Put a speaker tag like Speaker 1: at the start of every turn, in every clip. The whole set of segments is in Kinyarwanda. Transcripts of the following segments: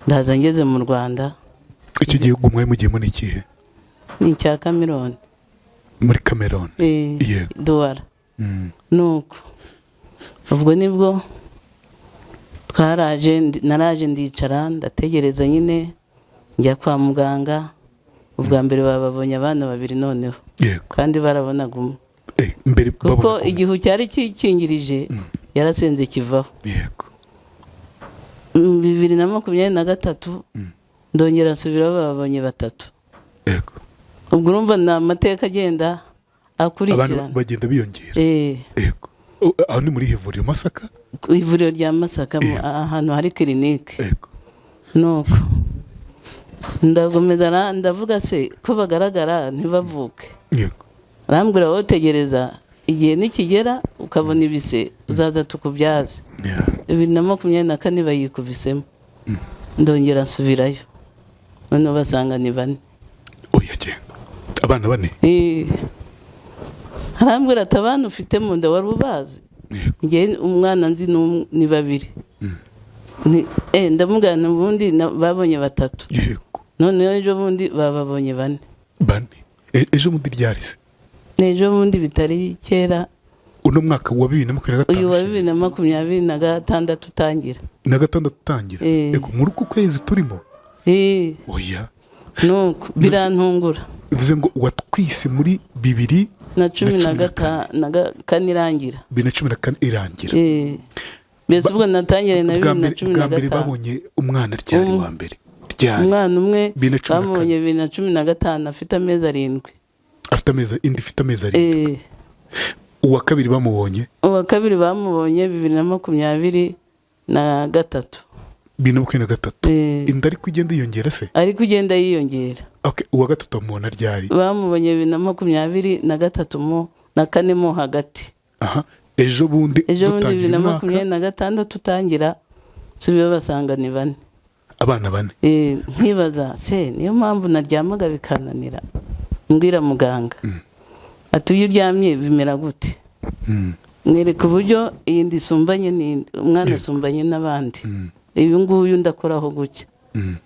Speaker 1: Ndaza ngeze mu Rwanda.
Speaker 2: Icyo gihugu mwari mugiyemo ni ikihe?
Speaker 1: Ni icya Cameroon.
Speaker 2: Muri Cameroon?
Speaker 1: Eh.
Speaker 2: Yego.
Speaker 1: Douala. Nuko ubwo nibwo twaraje, naraje ndicara ndategereza nyine, njya kwa muganga ubwa mbere bababonye abana babiri noneho, kandi barabonaga umwe.
Speaker 2: Eh, mbere
Speaker 1: kuko
Speaker 2: babonaga umwe.
Speaker 1: Igihu cyari kikingirije yarasenze kivaho. 2023 ndongera nsubiraho, bababonye batatu. Ubwo urumva ni amateka agenda
Speaker 2: Abantu
Speaker 1: akurikirana.
Speaker 2: bagenda biyongera.
Speaker 1: Eh.
Speaker 2: Yego. Aho ni muri ivuriro Masaka?
Speaker 1: Ku ivuriro rya Masaka, ahantu hari clinique. Nuko ndakomeza ndavuga se ko bagaragara ntibavuke? Arambwira: "Wowe tegereza, igihe nikigera ukabona ibise uzaza tukubyaze." 2024 bayikubisemo, ndongera nsubirayo, noneho basanga ni bane.
Speaker 2: Oya, genda, abana bane?
Speaker 1: Eh. Arambwira ati: "Abana ufite mu nda wari ubazi?" Njye umwana nzi ni umwe, ni babiri. Ndamubwira nti ubundi babonye batatu. Noneho ejo bundi bababonye bane.
Speaker 2: Bane. Ejo bundi ryari se?
Speaker 1: Ni ejo bundi bitari kera.
Speaker 2: Uno mwaka wa 2025
Speaker 1: Uyu wa
Speaker 2: ushize.
Speaker 1: 2026 utangira.
Speaker 2: Na gatandatu utangira?
Speaker 1: Eh.
Speaker 2: Yego, muri uku kwezi turimo?
Speaker 1: Eh.
Speaker 2: Oya.
Speaker 1: Nuko birantungura.
Speaker 2: Bivuze ngo watwise muri bibiri
Speaker 1: na cumi na
Speaker 2: na cumi na
Speaker 1: kane irangira.
Speaker 2: 2014 irangira.
Speaker 1: Eh. Mbese ubwo natangiriye na
Speaker 2: Bwa
Speaker 1: bibiri na
Speaker 2: mbere
Speaker 1: cumi na
Speaker 2: bwa mbere
Speaker 1: gatanu.
Speaker 2: babonye umwana ryari? Wa mbere ryari?
Speaker 1: Umwana umwe
Speaker 2: 2014.
Speaker 1: bamubonye 2015 afite amezi 7.
Speaker 2: Afite amezi, indi ifite amezi 7.
Speaker 1: Eh.
Speaker 2: Uwa kabiri bamubonye?
Speaker 1: Uwa kabiri bamubonye 2023.
Speaker 2: 2023.
Speaker 1: Eh.
Speaker 2: Inda ariko igenda yiyongera se?
Speaker 1: Ariko ugenda yiyongera.
Speaker 2: Okay, uwa gatatu bamubona ryari?
Speaker 1: Bamubonye 2023 mu na kane mo hagati.
Speaker 2: Aha, ejo bundi.
Speaker 1: Ejo bundi.
Speaker 2: Dutangira
Speaker 1: bibiri na
Speaker 2: umwaka.
Speaker 1: makumyabiri na gatandatu utangira, nsubiyeho basanga ni bane.
Speaker 2: Abana bane.
Speaker 1: Eh, nkibaza se niyo mpamvu naryamaga bikananira, mbwira muganga ati: "Iyo uryamye bimera gute?" Mwereka uburyo iyi nda isumbanye n'indi, umwana asumbanye n'abandi. Uyu nguyu ndakoraho gutya,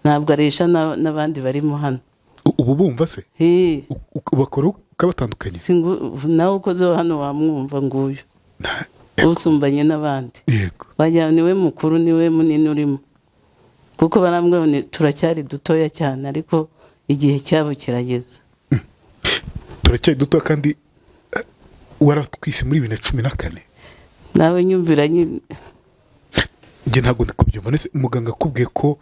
Speaker 1: ntabwo aresha n'abandi barimo hano.
Speaker 2: Ubu bumva se?
Speaker 1: Eh.
Speaker 2: Bakora ukabatandukanye?
Speaker 1: Nawe ukozeho hano wamwumva, nguyu usumbanye n'abandi. Wagira niwe mukuru, niwe munini urimo, kuko barambwira ngo turacyari dutoya cyane, ariko igihe cyabo kirageze.
Speaker 2: Turacyari duto kandi waratwise muri 2014.
Speaker 1: Nawe nyumvira nyine.
Speaker 2: Njye ntabwo ndi kubyumva. Nese muganga akubwiye ko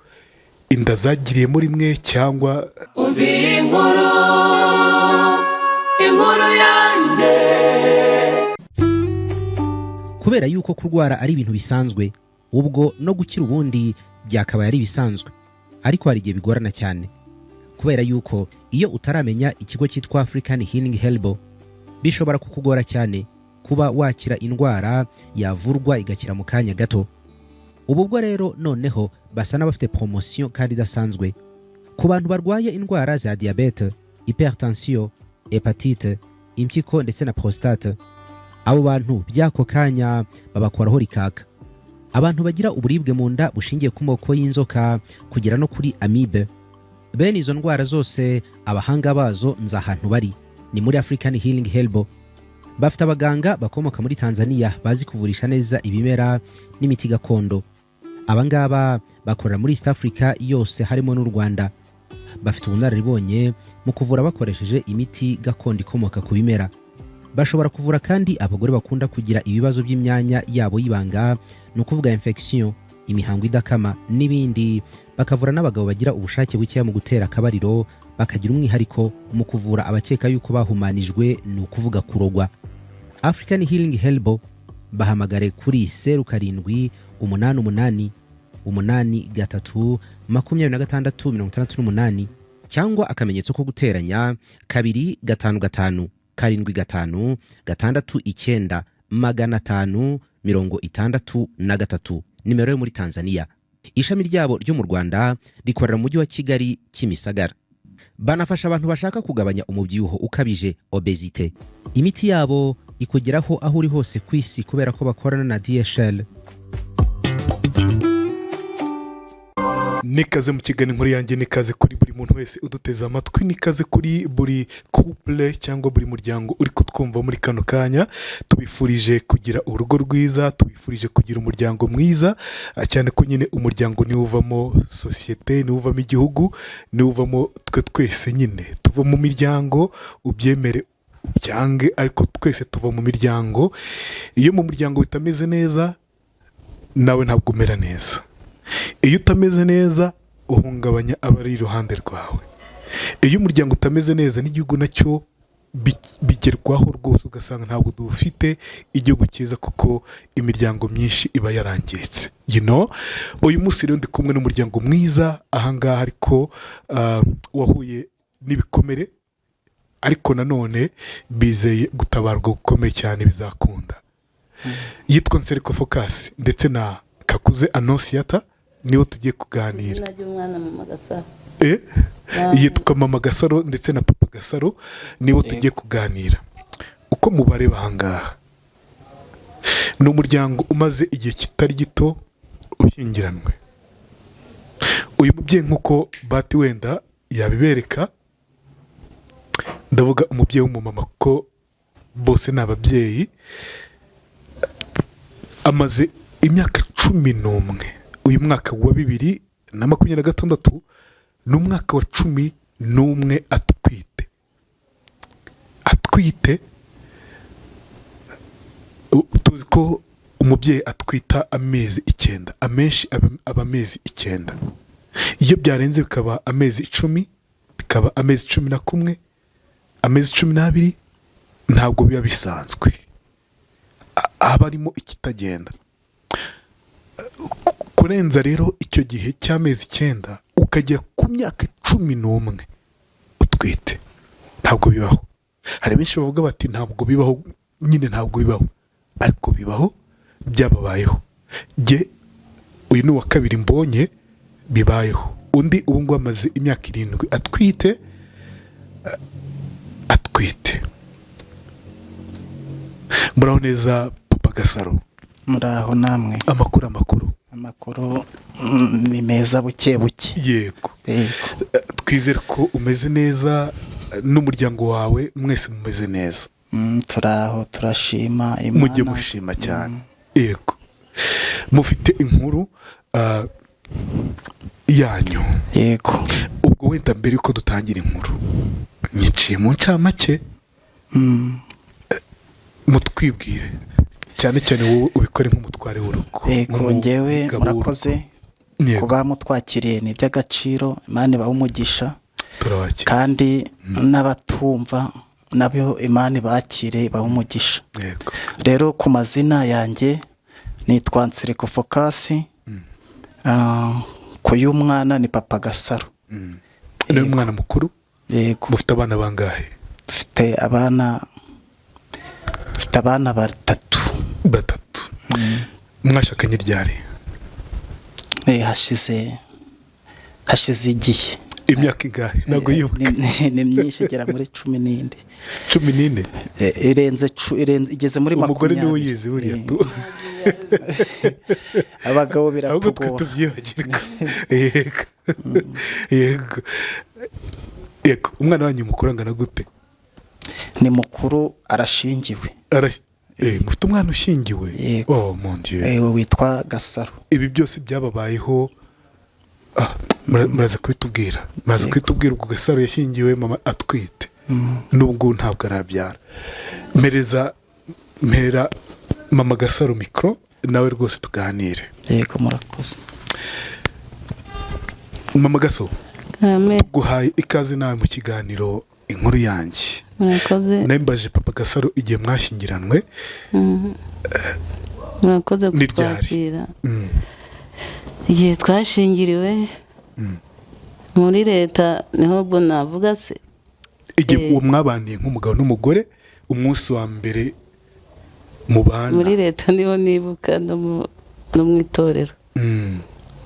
Speaker 2: inda zagiriyemo rimwe cyangwa?
Speaker 3: Umva iyi nkuru, inkuru yanjye.
Speaker 4: Kubera yuko kurwara ari ibintu bisanzwe, ubwo no gukira ubundi byakabaye ari ibisanzwe, ariko hari igihe bigorana cyane, kubera yuko iyo utaramenya ikigo cyitwa African Healing Herbal, bishobora kukugora cyane kuba wakira indwara yavurwa igakira mu kanya gato. Ubu bwo rero noneho basa n'abafite poromosiyo kandi idasanzwe ku bantu barwaye indwara za diyabete, hypertension, hépatite, impyiko ndetse na prostate. Abo bantu by'ako kanya babakoraho rikaka. Abantu bagira uburibwe mu nda bushingiye ku moko y'inzoka kugera no kuri amibe, bene izo ndwara zose abahanga bazo nzi ahantu bari, ni muri African Healing Herbal. Bafite abaganga bakomoka muri Tanzania bazi kuvurisha neza ibimera n'imiti gakondo. Aba ngaba bakorera muri East Africa yose harimo n'u Rwanda. Bafite ubunararibonye mu kuvura bakoresheje imiti gakondo ikomoka ku bimera. Bashobora kuvura kandi abagore bakunda kugira ibibazo by'imyanya yabo y'ibanga, ni ukuvuga infection, imihango idakama n'ibindi. Bakavura n'abagabo bagira ubushake bukeya mu gutera akabariro. Bakagira umwihariko mu kuvura abakeka yuko bahumanijwe, ni ukuvuga kurogwa. African Healing Herbal, bahamagare kuri 0788 83 26 68 cyangwa akamenyetso ko guteranya 255 756 9 563, nimero yo muri Tanzania. Ishami ryabo ryo mu Rwanda rikorera mu mujyi wa Kigali, Kimisagara. Banafasha abantu bashaka kugabanya umubyibuho ukabije, obésité. Imiti yabo ikugeraho aho uri hose ku isi kubera ko bakorana na DHL.
Speaker 2: Nikaze mu kiganiro Inkuru Yanjye, nikaze kuri buri muntu wese uduteze amatwi, nikaze kuri buri couple cyangwa buri muryango uri kutwumva muri kano kanya. Tubifurije kugira urugo rwiza, tubifurije kugira umuryango mwiza, cyane ko nyine umuryango niwo uvamo sosiyete, niwo uvamo igihugu, niwo uvamo twe twese. Nyine tuva mu miryango, ubyemere ubyange, ariko twese tuva mu miryango. Iyo mu muryango bitameze neza, nawe ntabwo umera neza. Iyo utameze neza, uhungabanya abari iruhande rwawe. Iyo umuryango utameze neza, n'igihugu nacyo bigerwaho rwose, ugasanga ntabwo dufite igihugu cyiza kuko imiryango myinshi iba yarangiritse. Uyu munsi rero ndi kumwe n'umuryango mwiza ahangaha, ariko wahuye n'ibikomere, ariko nanone bizeye gutabarwa gukomeye cyane, bizakunda. Yitwa Nsereko Focus ndetse na Kakuze Anonsiyata, nibo tugiye kuganira.
Speaker 1: Izina ry'umwana Mama Gasaro.
Speaker 2: Yitwa Mama Gasaro ndetse na Papa Gasaro, nibo tugiye kuganira. Uko mubareba ahangaha, ni umuryango umaze igihe kitari gito ushyingiranwe. Uyu mubyeyi, nk'uko bati wenda yabibereka, ndavuga umubyeyi w'umumama kuko bose ni ababyeyi, amaze imyaka 11. Uyu mwaka wa 2026 ni umwaka wa 11 atwite. Atwite, tuzi ko umubyeyi atwita amezi 9, amenshi aba amezi 9. Iyo byarenze bikaba amezi 10, bikaba amezi 11, amezi 12, ntabwo biba bisanzwe. Haba harimo ikitagenda. Kurenza rero icyo gihe cy'amezi 9 ukagera ku myaka 11 utwite, ntabwo bibaho. Hari benshi bavuga bati ntabwo bibaho nyine, ntabwo bibaho, ariko bibaho, byababayeho. Jye uyu ni uwa kabiri mbonye bibayeho. Undi ubu ngubu amaze imyaka 7 atwite, atwite. Muraho neza, Papa Gasaro?
Speaker 5: Muraho namwe.
Speaker 2: Amakuru, amakuru?
Speaker 5: Amakuru ni meza buke buke.
Speaker 2: Yego.
Speaker 5: Yego.
Speaker 2: Twizere ko umeze neza, n'umuryango wawe mwese mumeze neza.
Speaker 5: Turaho, turashima Imana.
Speaker 2: Mujye mushima cyane. Yego, mufite inkuru yanyu.
Speaker 5: Yego.
Speaker 2: Ubwo wenda mbere yuko dutangira inkuru, nyiciye mu ncamake, mutwibwire, cyane cyane wowe ubikore nk'umutware w'urugo,
Speaker 5: Yego, ngewe
Speaker 2: nk'umugabo
Speaker 5: murakoze
Speaker 2: w'urugo. Yego.
Speaker 5: kuba mutwakiriye, ni iby'agaciro, Imana ibahe umugisha.
Speaker 2: Turabakira.
Speaker 5: Kandi n'abatumva nabyo Imana ibakire, ibahe umugisha.
Speaker 2: Yego.
Speaker 5: Rero ku mazina yanjye nitwa Nsereko Focus. Ku y'umwana ni Papa Gasaro.
Speaker 2: Niwe mwana mukuru?
Speaker 5: Yego.
Speaker 2: Mufite abana bangahe?
Speaker 5: Dufite abana batatu.
Speaker 2: Batatu. Mwashakanye ryari?
Speaker 5: Hashize igihe.
Speaker 2: Imyaka ingahe? Ntabwo yibuka.
Speaker 5: Ni myinshi, igera muri 14.
Speaker 2: 14?
Speaker 5: Irenze igeze muri
Speaker 2: Umugore niwe
Speaker 5: 20.
Speaker 2: uyizi buriya tu.
Speaker 5: Abagabo
Speaker 2: Ahubwo twe
Speaker 5: biratugora.
Speaker 2: tubyibagirwa. Yego. Umwana wanyu mukuru angana gute?
Speaker 5: Ni mukuru, arashingiwe.
Speaker 2: Mufite umwana ushyingiwe?
Speaker 5: Yego.
Speaker 2: Oh mon Dieu!
Speaker 5: Witwa Gasaro.
Speaker 2: Ibi byose byababayeho, muraza kubitubwira, muraza kubitubwira. Ubwo Gasaro yashyingiwe mama atwite, nubwo ntabwo arabyara. Mpereza mpera Mama Gasaro mikoro nawe rwose tuganire.
Speaker 5: Yego, murakoze.
Speaker 2: Mama Gasaro,
Speaker 1: Karame.
Speaker 2: guhaye ikaze nawe mu kiganiro Inkuru Yanjye.
Speaker 1: Murakoze.
Speaker 2: Nembaje Papa Gasaro igihe mwashyingiranwe.
Speaker 1: Murakoze
Speaker 2: Ni ryari?
Speaker 1: kutwakira. Igihe twashingiriwe muri leta niho ubwo navuga se.
Speaker 2: Igihe uwo mwabaniye nk'umugabo n'umugore, umunsi wa mbere mubana.
Speaker 1: Muri leta niho nibuka, no mu itorero.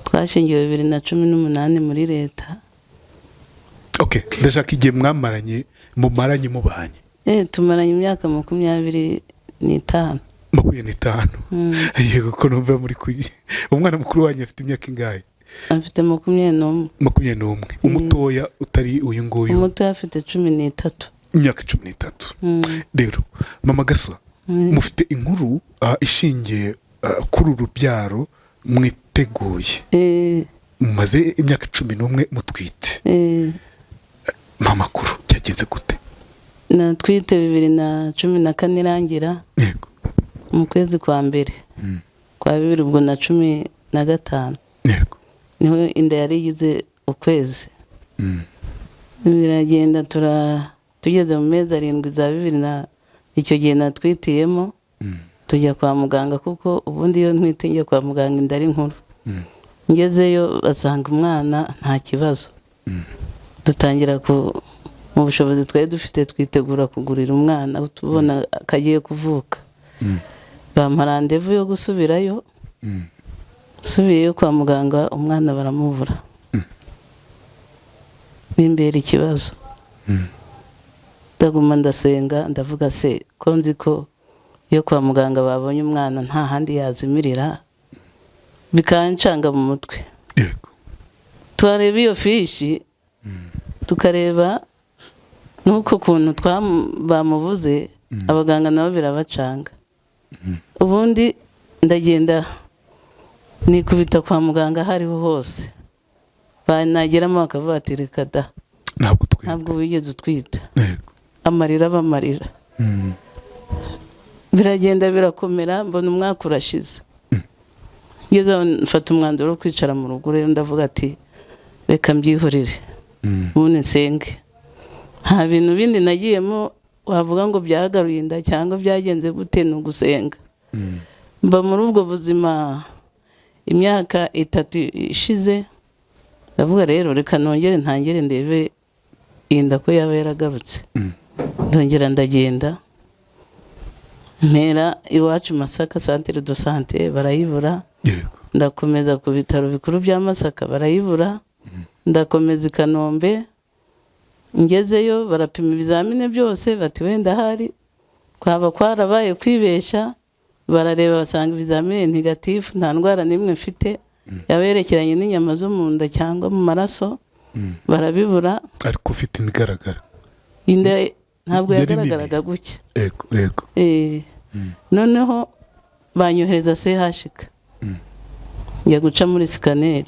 Speaker 1: Twashingiwe 2018 muri leta.
Speaker 2: Okay, ndashaka igihe mwamaranye, mumaranye, mubanye.
Speaker 1: Tumaranye imyaka 25.
Speaker 2: 25? Yego, ko numva muri kugi. Umwana mukuru wanyu afite imyaka ingahe?
Speaker 1: Afite 21.
Speaker 2: 21. Umutoya utari uyu nguyu?
Speaker 1: Umutoya afite 13.
Speaker 2: Imyaka 13. Rero mama Gasa, mufite inkuru ishingiye kuri uru rubyaro mwiteguye. Mumaze imyaka 11 mutwite. Mama kuru byagenze gute?
Speaker 1: Natwite 2014 irangira. Mu kwezi kwa mbere kwa bibiri ubwo na 15. Niho inda yari igize ukwezi. Biragenda, tugeze mu mezi 7 za bibiri na icyo gihe natwitiyemo, tujya kwa muganga, kuko ubundi iyo ntwite njya kwa muganga inda ari nkuru. Ngezeyo basanga umwana nta kibazo. Dutangira mu bushobozi twari dufite twitegura kugurira umwana, tubona kagiye kuvuka. Bampa randevu yo gusubirayo. Nsubiyeyo kwa muganga umwana baramubura. Bimbera ikibazo. Ndaguma ndasenga, ndavuga se ko nzi ko iyo kwa muganga babonye umwana nta handi yazimirira, bikancanga mu mutwe. Twareba iyo fishi, tukareba n'uko kuntu bamuvuze, abaganga nabo birabacanga. Ubundi ndagenda nikubita kwa muganga aho ariho hose, banageramo bakavuga ati reka da,
Speaker 2: ntabwo utwite,
Speaker 1: ntabwo wigeze utwita. Amarira bamarira. Biragenda birakomera, mbona umwaka urashize. Ngeze aho mfata umwanzuro wo kwicara mu rugo. Rero ndavuga ati reka mbyihorere, ubundi nsenge. Nta bintu bindi nagiyemo wavuga ngo byagaruye inda cyangwa byagenze gute, ni ugusenga. Mba muri ubwo buzima imyaka 3 ishize, ndavuga rero reka nongere ntangire ndebe inda ko yaba yaragarutse. Ndongera ndagenda mpera iwacu Masaka centre de santé barayibura. Ndakomeza ku bitaro bikuru bya Masaka barayibura. Ndakomeza i Kanombe, ngezeyo barapima ibizamini byose, bati wenda hari kwaba kwarabaye kwibesha. Barareba basanga ibizamini ntigatifu, nta ndwara n'imwe mfite yaberekeranye n'inyama zo mu nda cyangwa mu maraso, barabibura.
Speaker 2: Ariko ufite inda igaragara?
Speaker 1: Inda ntabwo yagaragaraga gutya.
Speaker 2: Yego.
Speaker 1: Noneho banyohereza CHK, njya guca muri scanner.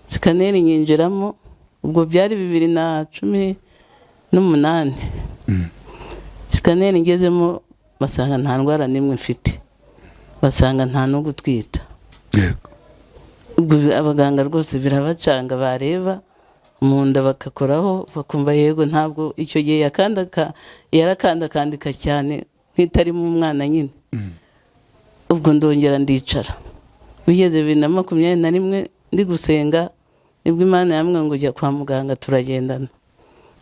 Speaker 1: Scanner nyinjiramo, ubwo byari 2018. Scanner ngezemo basanga nta ndwara n'imwe mfite, basanga nta no gutwita. Ubwo abaganga rwose birabacanga, bareba mu nda bakakoraho bakumva yego ntabwo. Icyo gihe yarakandakandika cyane nk'itarimo umwana nyine. Ubwo ndongera ndicara. Bigeze 2021 ndi gusenga, nibwo Imana yambwiye ngo jya kwa muganga, turagendana.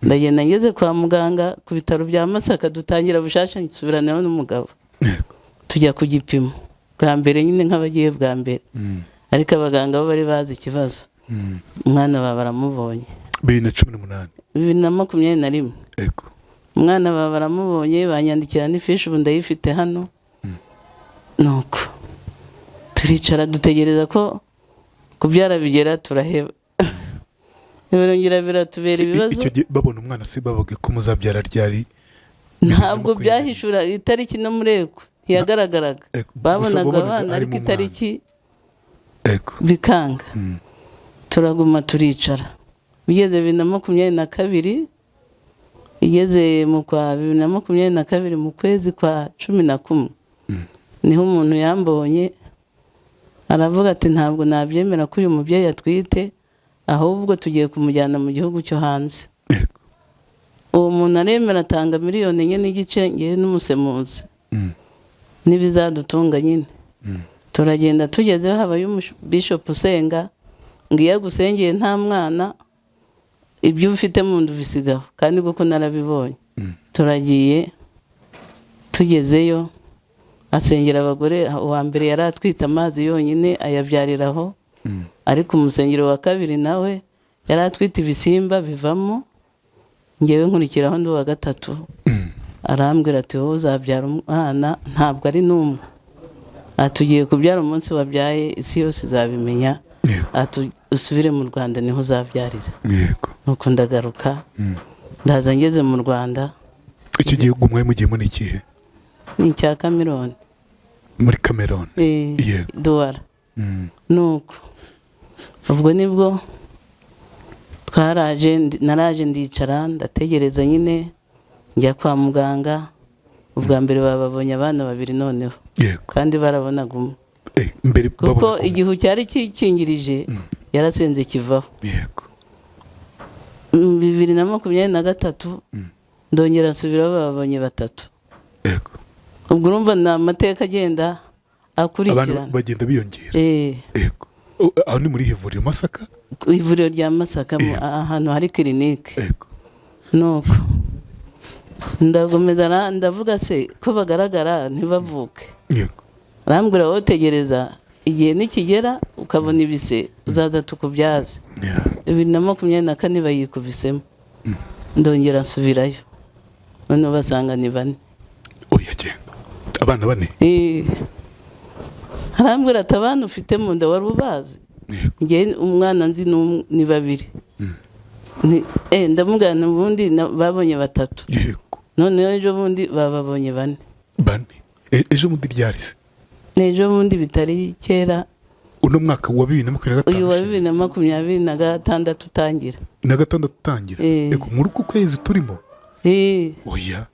Speaker 1: Ndagenda, ngeze kwa muganga ku bitaro bya Masaka dutangira bushasha, nsubiranayo n'umugabo. Tujya ku gipimo bwa mbere nyine nk'abagiye bwa mbere, ariko abaganga bo bari bazi ikibazo. Umwana baba baramubonye.
Speaker 2: 2018?
Speaker 1: 2021. Umwana baba baramubonye, banyandikira n'ifishi, ubu ndayifite hano. Nuko turicara dutegereza ko kubyara bigera, turaheba, birongera biratubera ibibazo.
Speaker 2: Icyo gihe babona umwana se bavuga ko muzabyara ryari?
Speaker 1: Ntabwo byahishura itariki, no mureko ntiyagaragaraga. Babonaga abana ariko itariki bikanga. Turaguma turicara, bigeze 2022, igeze mu kwa 2022 mu kwezi kwa 11, niho umuntu yambonye aravuga ati ntabwo nabyemera ko uyu mubyeyi atwite, ahubwo tugiye kumujyana mu gihugu cyo hanze. Uwo muntu aremera atanga 4.5 miliyoni, ngewe n'umusemuzi n'ibizadutunga nyine. Turagenda, tugezeho habayo umubishopu usenga, ngo iyo agusengeye nta mwana ibyo ufite mu nda ubisigaho, kandi kuko narabibonye. Turagiye, tugezeyo asengera abagore. Uwa mbere yari atwite amazi yonyine ayabyariraho, ariko umusengero wa kabiri nawe yari atwite ibisimba bivamo. Ngewe nkurikiraho ndi uwa gatatu. Arambwira ati wowe uzabyara umwana, ntabwo ari n'umwe, tugiye kubyara, umunsi wabyaye isi yose izabimenya.
Speaker 2: Yego.
Speaker 1: Ati usubire mu Rwanda niho uzabyarira.
Speaker 2: Yego.
Speaker 1: Nuko ndagaruka, ndaza ngeze mu Rwanda.
Speaker 2: Icyo gihugu mwari mugiyemo ni ikihe?
Speaker 1: Ni icya Cameroon.
Speaker 2: Muri Cameroon?
Speaker 1: Eh,
Speaker 2: Yego.
Speaker 1: Douala. Nuko ubwo nibwo twaraje, naraje ndicara ndategereza nyine, njya kwa muganga ubwa mbere bababonye abana babiri noneho.
Speaker 2: Yego.
Speaker 1: Kandi barabonaga umwe.
Speaker 2: Eh, mbere
Speaker 1: kuko
Speaker 2: babona kumwe.
Speaker 1: igihu cyari kikingirije yarasenze kivaho.
Speaker 2: Yego.
Speaker 1: 2023 ndongera nsubiraho bababonye batatu.
Speaker 2: Yego.
Speaker 1: Ubwo urumva ni amateka agenda
Speaker 2: Abantu
Speaker 1: akurikirana.
Speaker 2: bagenda biyongera.
Speaker 1: Eh.
Speaker 2: Yego. Aho ni muri ivuriro Masaka?
Speaker 1: Ku ivuriro rya Masaka,
Speaker 2: Yego.
Speaker 1: ahantu hari kirinike.
Speaker 2: Yego.
Speaker 1: Nuko ndakomeza ndavuga se ko bagaragara ntibavuke.
Speaker 2: Yego.
Speaker 1: Arambwira wowe tegereza igihe nikigera ukabona ibise uzaza tukubyaze.
Speaker 2: Yeah.
Speaker 1: 2024 bayikubisemo, ndongera nsubirayo noneho basanga ni bane.
Speaker 2: Oya genda, abana bane?
Speaker 1: Eh. Arambwira ati abana ufite mu nda wari ubazi?
Speaker 2: Yego.
Speaker 1: Njye umwana nzi ni umwe, ni babiri. Ndamubwira nti ubundi babonye batatu.
Speaker 2: Yego.
Speaker 1: Noneho ejo bundi bababonye bane.
Speaker 2: Bane. Ejo bundi ryari se?
Speaker 1: Ejo bundi bitari kera.
Speaker 2: Uno mwaka wa 2025
Speaker 1: Uyu wa
Speaker 2: ushize.
Speaker 1: 2026 utangira.
Speaker 2: Na gatandatu utangira?
Speaker 1: Eh.
Speaker 2: Yego, muri uku kwezi turimo?
Speaker 1: Eh.
Speaker 2: Oya.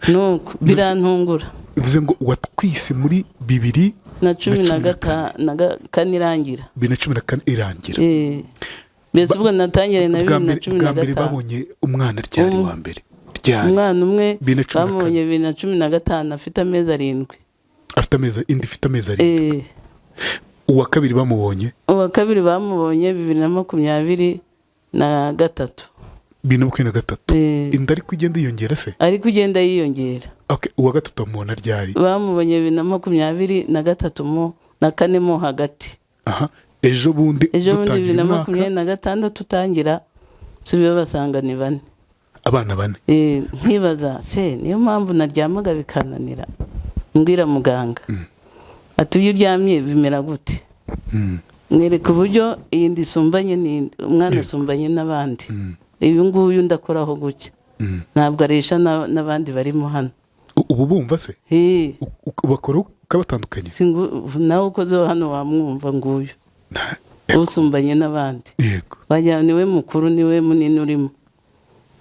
Speaker 1: Nuko birantungura.
Speaker 2: Bivuze ngo watwise muri bibiri
Speaker 1: na cumi na
Speaker 2: na
Speaker 1: kane irangira.
Speaker 2: 2014 irangira.
Speaker 1: Eh. Mbese ubwo natangiriye na
Speaker 2: Bwa
Speaker 1: bibiri na
Speaker 2: mbere
Speaker 1: cumi na
Speaker 2: bwa mbere
Speaker 1: gatanu.
Speaker 2: babonye umwana ryari? Wa mbere ryari?
Speaker 1: Umwana umwe
Speaker 2: 2014.
Speaker 1: bamubonye 2015 afite amezi 7.
Speaker 2: Afite amezi, indi ifite amezi 7.
Speaker 1: Eh.
Speaker 2: Uwa kabiri bamubonye?
Speaker 1: Uwa kabiri bamubonye 2023.
Speaker 2: 2023.
Speaker 1: Eh.
Speaker 2: Inda ariko igenda yiyongera se?
Speaker 1: Ariko ugenda yiyongera.
Speaker 2: Okay, uwa gatatu bamubona ryari?
Speaker 1: Bamubonye 2023 mu na kane mo hagati.
Speaker 2: Aha, ejo bundi.
Speaker 1: Ejo bundi.
Speaker 2: Dutangira
Speaker 1: bibiri na
Speaker 2: umwaka.
Speaker 1: makumyabiri na gatandatu utangira, nsubiyeho basanga ni bane.
Speaker 2: Abana bane.
Speaker 1: Eh, nkibaza se niyo mpamvu naryamaga bikananira, mbwira muganga ati iyo uryamye bimera gute? Mwereka uburyo iyi nda isumbanye n'indi, umwana asumbanye n'abandi, uyu nguyu ndakoraho gutya, ntabwo aresha n'abandi barimo hano.
Speaker 2: Ubu bumva se?
Speaker 1: Eh.
Speaker 2: Bakora ukabatandukanye?
Speaker 1: Nawe ukozeho hano wamwumva, nguyu usumbanye n'abandi.
Speaker 2: Yego.
Speaker 1: Wagira niwe mukuru, niwe munini urimo,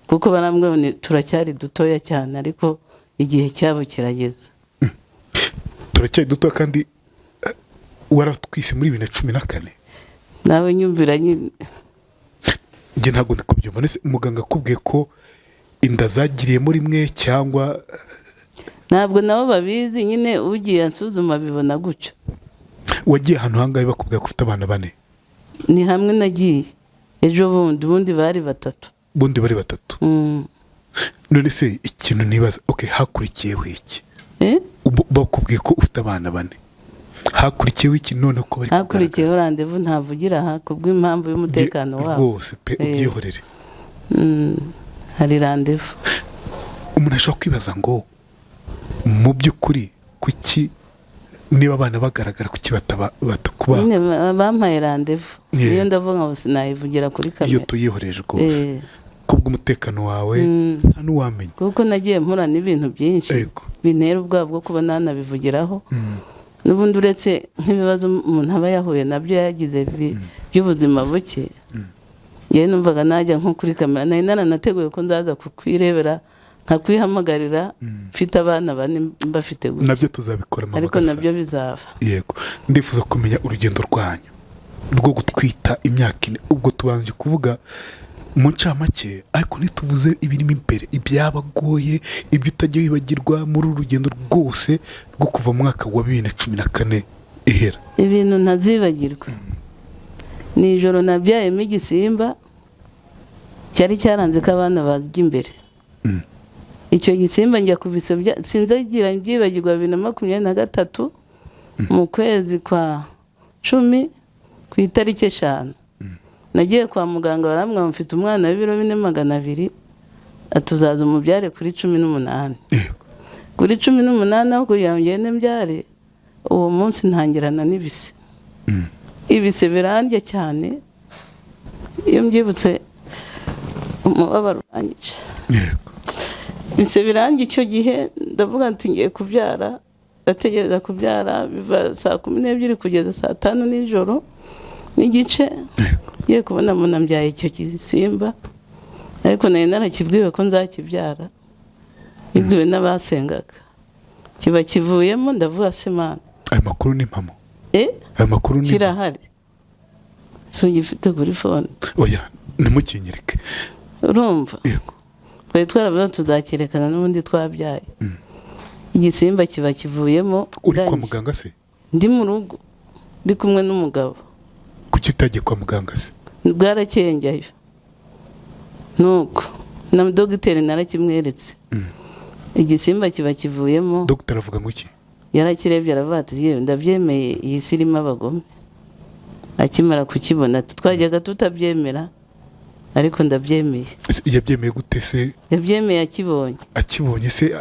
Speaker 1: kuko barambwira ngo turacyari dutoya cyane, ariko igihe cyabo kirageze.
Speaker 2: Turacyari duto kandi waratwise muri 2014.
Speaker 1: Nawe nyumvira nyine.
Speaker 2: Njye ntabwo ndi kubyumva. Nese muganga akubwiye ko inda zagiriyemo rimwe cyangwa?
Speaker 1: Ntabwo nabo babizi nyine, ugiye ansuzuma bibona gutyo.
Speaker 2: Wagiye ahantu hangahe bakubwira ko ufite abana bane?
Speaker 1: Ni hamwe nagiye ejo bundi, ubundi bari batatu.
Speaker 2: Bundi bari batatu. None se ikintu nibaza, okay, hakurikiyeho iki?
Speaker 1: Eh?
Speaker 2: Bakubwiye ko ufite abana bane, hakurikiyeho iki none ko bari kugaragara?
Speaker 1: Hakurikiyeho randevu ntavugira aha kubw'impamvu y'umutekano wabo.
Speaker 2: Rwose pe.
Speaker 1: Eh.
Speaker 2: Ubyihorere.
Speaker 1: Hari randevu.
Speaker 2: Umuntu ashobora kwibaza ngo mu by'ukuri kuki, niba abana bagaragara, kuki batakuba?
Speaker 1: Nyine bampaye randevu.
Speaker 2: Yeah.
Speaker 1: Niyo ndavuga ngo sinayivugira kuri
Speaker 2: Iyo
Speaker 1: kamera.
Speaker 2: tuyihoreje rwose.
Speaker 1: Eh.
Speaker 2: Kubw'umutekano wawe, nta n'uwamenya.
Speaker 1: Kuko nagiye mpura n'ibintu byinshi bintera ubwoba bwo kuba nanabivugiraho. N'ubundi uretse nk'ibibazo umuntu aba yahuye nabyo yagize by'ubuzima buke, njyewe numvaga najya nko kuri kamera, nari naranateguye ko nzaza kukwirebera nkakwihamagarira mfite abana bane mbafite gutya.
Speaker 2: Nabyo tuzabikora, mama
Speaker 1: Ariko
Speaker 2: Gasa.
Speaker 1: nabyo bizaba.
Speaker 2: Yego, ndifuza kumenya urugendo rwanyu rwo gutwita imyaka 4. Ubwo tubanje kuvuga mu ncamake, ariko ntituvuze ibirimo imbere, ibyabagoye, ibyo utajya wibagirwa muri uru rugendo rwose rwo kuva mu mwaka wa 2014 ihera.
Speaker 1: Ibintu ntazibagirwa ni ijoro nabyayemo igisimba cyari cyaranze ko abana bajya imbere. Icyo gisimba njya kubisebya, sinzagira byibagirwa. 2023 mu kwezi kwa 10 ku itariki 5 nagiye kwa muganga, barambwira ngo mfite umwana w'ibiro 4 200, atuzaza umubyare kuri 18. Kuri 18 aho kugira ngo ngende mbyare, uwo munsi ntangirana n'ibise. Ibise birandya cyane, iyo mbyibutse umubabaro uranyica.
Speaker 2: Yego.
Speaker 1: Ibise birandya. Icyo gihe ndavuga nti ngiye kubyara, ndategereza kubyara biva 12:00 kugeza 5:00 nijoro n'igice.
Speaker 2: Yego.
Speaker 1: Ngiye kubona mbona mbyaye icyo gisimba, ariko nari narakibwiwe ko nzakibyara, ibwiwe n'abasengaga. Kiba kivuyemo, ndavuga se Mana.
Speaker 2: Ayo makuru ni impamo? Ayo makuru ni impamo?
Speaker 1: Kirahari, singifite kuri phone.
Speaker 2: Oya, ntimukinyereke.
Speaker 1: Urumva?
Speaker 2: Yego.
Speaker 1: Twari twaravuze tuzakerekana n'ubundi twabyaye. Igisimba kiba kivuyemo.
Speaker 2: Uri kwa
Speaker 1: Ndangije.
Speaker 2: muganga se?
Speaker 1: Ndi mu rugo, ndi kumwe n'umugabo.
Speaker 2: Kuki utagiye kwa muganga se?
Speaker 1: Bwarakeye njyayo, nuko na dogiteri narakimweretse. Igisimba kiba kivuyemo.
Speaker 2: Dogiteri avuga ngo iki?
Speaker 1: Yarakirebye aravuga ati yewe, ndabyemeye, iyi si irimo abagome. Akimara kukibona ati twajyaga tutabyemera, ariko ndabyemeye.
Speaker 2: Ese yabyemeye gute se?
Speaker 1: Yabyemeye akibonye.
Speaker 2: Akibonye se,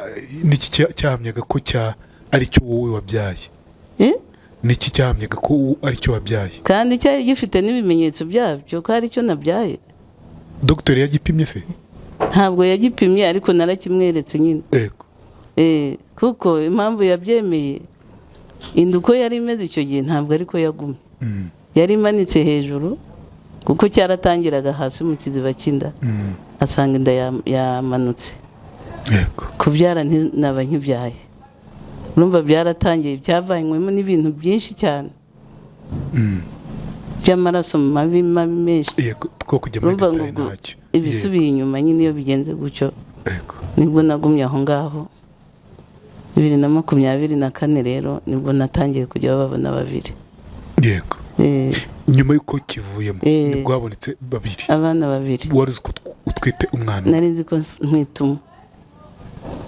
Speaker 2: niki cyahamyaga ko cya ari cyo wowe wabyaye?
Speaker 1: Eh?
Speaker 2: Niki cyahamyaga ko ari cyo wabyaye?
Speaker 1: Kandi cyari gifite n'ibimenyetso byabyo ko ari cyo nabyaye.
Speaker 2: Dogiteri yagipimye se?
Speaker 1: Ntabwo yagipimye, ariko narakimweretse nyine.
Speaker 2: Yego.
Speaker 1: Kuko impamvu yabyemeye, inda uko yari imeze icyo gihe ntabwo ariko yagumye. Yari imanitse hejuru, kuko cyaratangiraga hasi mu kiziba cy'inda. Asanga inda yamanutse.
Speaker 2: Yego.
Speaker 1: Kubyara naba nkibyaye, urumva byaratangiye, byavanywemo n'ibintu byinshi cyane by'amaraso mabi mabi menshi.
Speaker 2: Yego, two kujya muri
Speaker 1: Urumva ngo
Speaker 2: détails
Speaker 1: ubwo
Speaker 2: ntacyo.
Speaker 1: ibisubiye inyuma nyine, iyo bigenze gutyo,
Speaker 2: Yego.
Speaker 1: nibwo nagumye aho ngaho. 2024 rero nibwo natangiye kujya babona babiri.
Speaker 2: Yego. Nyuma y'uko kivuyemo, nibwo habonetse babiri?
Speaker 1: Abana babiri.
Speaker 2: Wari uzi ko utwite umwana?
Speaker 1: Nari nzi ko ntwite umwe.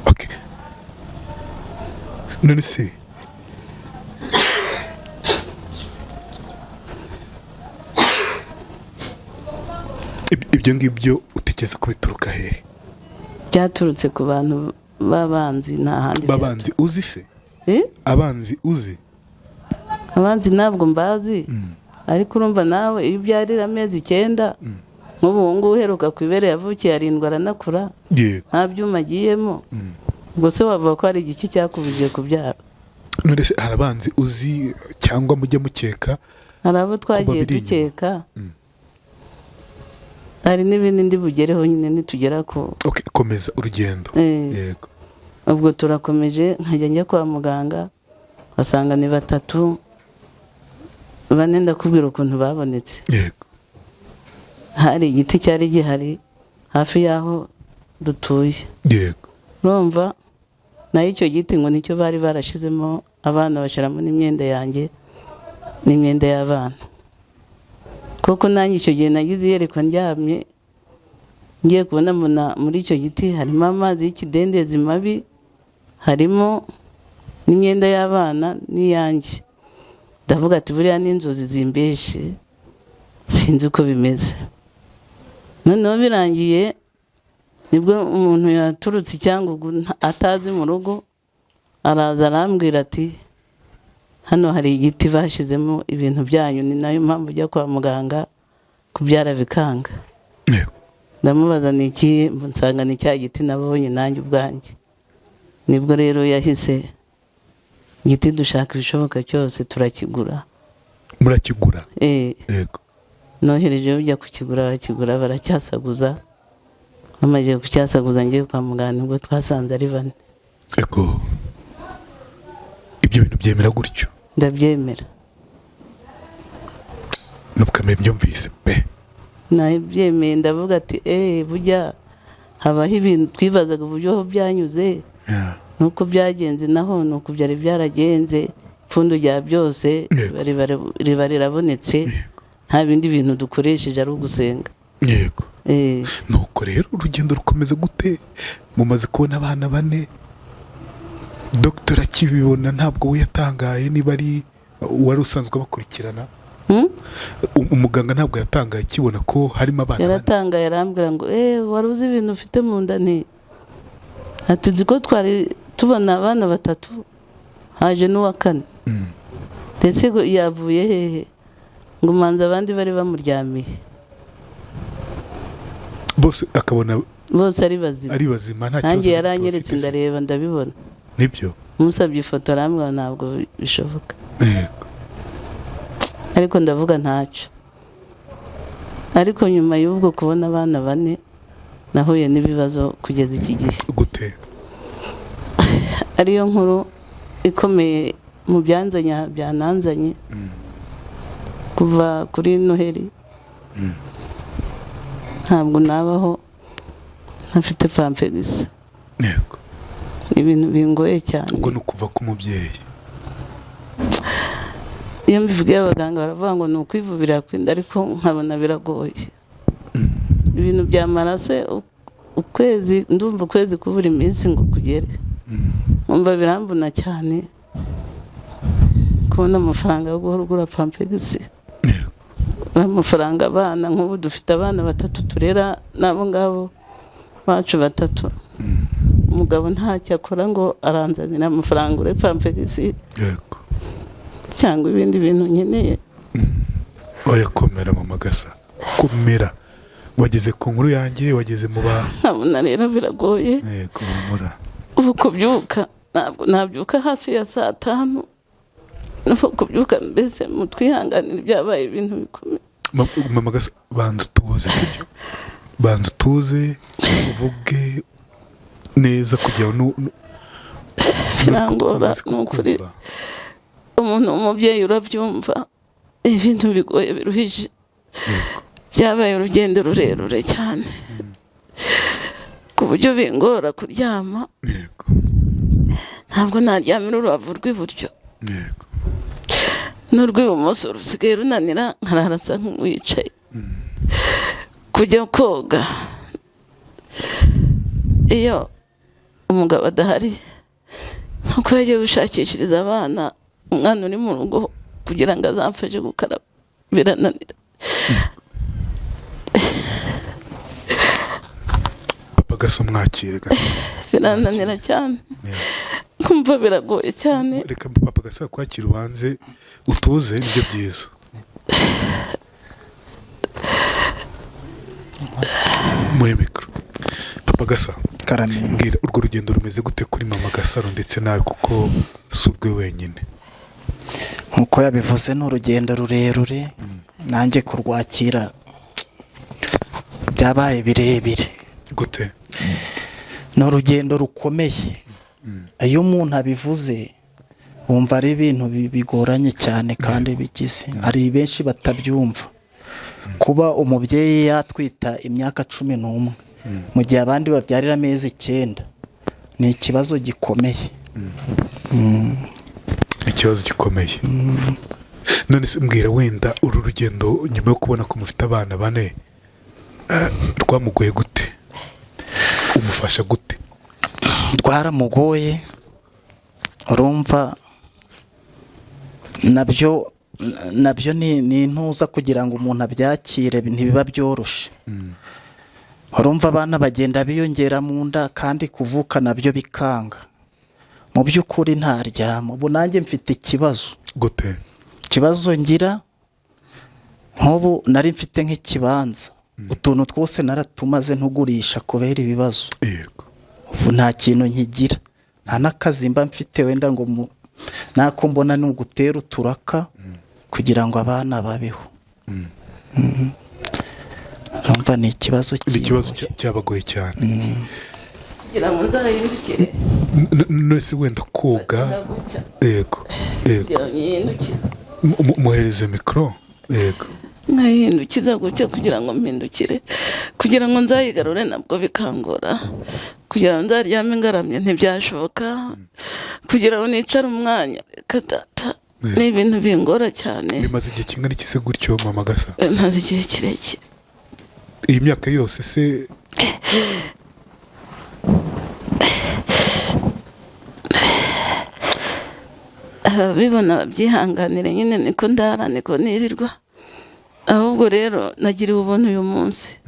Speaker 2: Okay. None se ibyo ngibyo utekereza ko bituruka hehe?
Speaker 1: Byaturutse ku bantu b'abanzi, nta handi.
Speaker 2: Babanzi uzi se?
Speaker 1: Eh?
Speaker 2: Abanzi uzi?
Speaker 1: Abanzi ntabwo mbazi, ariko urumva nawe iyo ubyarira amezi 9, nk'ubu ngubu uheruka ku ibere yavukiye 7 aranakura, nta byuma agiyemo, ubwo se wavuga ko hari igiki cyakubujije kubyara?
Speaker 2: None se hari abanzi uzi cyangwa mujya mukeka?
Speaker 1: Hari abo twagiye
Speaker 2: Kuba biri inyuma.
Speaker 1: dukeka. Hari n'ibindi ndi bugereho nyine nitugera ku
Speaker 2: Okay, komeza urugendo. Yego.
Speaker 1: Ubwo turakomeje, nkajya njya kwa muganga basanga ni batatu, bane. Ndakubwira ukuntu babonetse.
Speaker 2: Yego.
Speaker 1: Hari igiti cyari gihari hafi y'aho dutuye.
Speaker 2: Yego.
Speaker 1: Urumva nayo icyo giti ngo nicyo bari barashizemo abana, bashyiramo n'imyenda yanjye n'imyenda y'abana, kuko nanjye icyo gihe nagize iyerekwa ndyamye, ngiye kubona mbona muri icyo giti harimo amazi y'ikidendezi mabi, harimo n'imyenda y'abana n'iyanjye. Ndavuga ati buriya n'inzozi zimbeshe, sinzi uko bimeze. Noneho birangiye nibwo umuntu yaturutse i Cyangugu atazi mu rugo, araza arambwira ati hano hari igiti bashyizemo ibintu byanyu, ni nayo mpamvu ujya kwa muganga kubyara bikanga.
Speaker 2: Yego.
Speaker 1: Ndamubaza ni ikihe, nsanga ni cya giti nabonye nanjye ubwanjye. Nibwo rero yahise igiti dushaka ibishoboka cyose turakigura.
Speaker 2: Murakigura?
Speaker 1: Eh.
Speaker 2: Yego.
Speaker 1: Nohereje ujya kukigura, bakigura baracyasaguza. Bamaze kucyasaguza ngiye kwa muganga, nibwo twasanze ari bane.
Speaker 2: Yego, ibyo bintu byemera gutyo?
Speaker 1: Ndabyemera.
Speaker 2: Nubwo byumvise pe.
Speaker 1: Nabyemeye, ndavuga ati eee, burya habaho ibintu twibazaga uburyo aho byanyuze nuko byagenze, naho nuko byari byaragenze, ipfundo rya byose riba rirabonetse, nta bindi bintu dukoresheje, ari ugusenga.
Speaker 2: Yego. Nuko rero urugendo rukomeza gute? Mumaze kubona abana bane, dogiteri akibibona ntabwo we yatangaye, niba ari uwari usanzwe abakurikirana?
Speaker 1: Hmm?
Speaker 2: Umuganga ntabwo yatangaye akibona ko harimo abana bane?
Speaker 1: Yaratangaye, arambwira ngo eee, wari uzi ibintu ufite mu nda? Nti ati nzi ko twari tubona abana batatu, haje n'uwa kane, ndetse ngo yavuye hehe? Ngo umanza abandi bari bamuryamiye
Speaker 2: bose, akabona
Speaker 1: bose ari bazima,
Speaker 2: ari bazima, nta kibazo
Speaker 1: nanjye
Speaker 2: na gito
Speaker 1: yaranyeretse,
Speaker 2: bafite se.
Speaker 1: Ndareba ndabibona.
Speaker 2: Nibyo.
Speaker 1: Musabye ifoto arambwira ntabwo bishoboka. Ariko ndavuga ntacyo. Ariko nyuma y'ubwo kubona abana bane, nahuye n'ibibazo kugeza iki gihe.
Speaker 2: Gute?
Speaker 1: Ariyo nkuru ikomeye mu byanzanye aha, byananzanye kuva kuri Noheli. Ntabwo nabaho ntafite pampegisi. Ni ibintu bingoye cyane.
Speaker 2: Ubwo ni ukuva k'umubyeyi.
Speaker 1: Iyo mbivugiye abaganga baravuga ngo ni ukwivubira kwinda, ariko nkabona biragoye. Ibintu byamara se ukwezi, ndumva ukwezi kubura iminsi ngo kugere, nkumva biramvuna cyane kubona amafaranga yo guhora ugura pampegisi. Amafaranga abana, nk'ubu dufite abana batatu turera, n'abo ngabo bacu batatu. Umugabo ntacyo akora ngo aranzanira amafaranga ure pampegisi cyangwa ibindi bintu nkeneye.
Speaker 2: Oya, komera mama Gasa, komera. Wageze ku nkuru yanjye, wageze mu ba
Speaker 1: Nkabona rero biragoye.
Speaker 2: Yego, humura.
Speaker 1: Ubu kubyuka, ntabwo nabyuka hasi ya saa 5. Ubu kubyuka, mbese mu twihanganire, byabaye ibintu bikomeye.
Speaker 2: Mama Gasa, banza utuze, sibyo? Banza utuze, uvuge neza kugira ngo
Speaker 1: Birangora,
Speaker 2: twamaze
Speaker 1: ni ukuri.
Speaker 2: kukumva.
Speaker 1: Umuntu w'umubyeyi urabyumva, ibintu bigoye, biruhije. Byabaye urugendo rurerure cyane ku buryo bingora kuryama. Ntabwo naryamira urubavu rw'iburyo n'urw'ibumoso rusigaye runanira, nkarara nsa nk'uwicaye. Kujya koga, iyo umugabo adahari, nkuko yagiye gushakishiriza abana umwana uri mu rugo kugira ngo azamfashe gukaraba, birananira.
Speaker 2: Papa Gasa, mwakire gato.
Speaker 1: Birananira cyane. Kumva biragoye cyane.
Speaker 2: Reka papa Gasa kwakira, ubanze utuze, nibyo byiza. Muhe mikoro papa Gasa.
Speaker 5: Karame.
Speaker 2: Mbwira, urwo rugendo rumeze gute kuri mama Gasaro ndetse nawe, kuko si urwe wenyine?
Speaker 5: Nk'uko yabivuze, ni urugendo rurerure, nanjye kurwakira byabaye birebire.
Speaker 2: Gute?
Speaker 5: Ni urugendo rukomeye. Iyo umuntu abivuze wumva ari ibintu bigoranye cyane kandi bigize, hari benshi batabyumva. Kuba umubyeyi yatwita imyaka 11 mu gihe abandi babyarira amezi 9 ni ikibazo gikomeye.
Speaker 2: Ikibazo gikomeye. None se mbwira, wenda uru rugendo nyuma yo kubona ko mufite abana bane, rwamugoye gute? Umufasha gute?
Speaker 5: Rwaramugoye. Urumva nabyo ni intuza kugira ngo umuntu abyakire, ntibiba byoroshye. Urumva abana bagenda biyongera mu nda, kandi kuvuka nabyo bikanga. Mu by'ukuri ntaryama. Ubu nanjye mfite ikibazo.
Speaker 2: Gute?
Speaker 5: Ikibazo ngira, nk'ubu nari mfite nk'ikibanza, utuntu twose naratumaze ntugurisha kubera ibibazo. Ubu nta kintu nkigira, nta n'akazi mba mfite wenda ngo nako mbona ni ugutera uturaka kugira ngo abana babeho. Urumva ni ikibazo.
Speaker 2: Ni ikibazo cyabagoye cyane.
Speaker 1: Kugira ngo nzahindukire.
Speaker 2: None se wenda koga?
Speaker 1: Gutya.
Speaker 2: Yego.
Speaker 1: Kugira ngo nyihindukize.
Speaker 2: Muhereze mikoro, yego.
Speaker 1: Nkayihindukiza gutya kugira ngo mpindukire, kugira ngo nzayigarure nabwo bikangora. Kugira ngo nzaryame ngaramye ntibyashoboka. Kugira ngo nicare umwanya, reka data, ni ibintu bingora cyane.
Speaker 2: Bimaze igihe kingana iki se gutyo, mama Gasa?
Speaker 1: Maze igihe kirekire.
Speaker 2: Iyi myaka yose se?
Speaker 1: Ababibona babyihanganire nyine, niko ndara, niko nirirwa. Ahubwo rero nagiriwe ubuntu uyu munsi.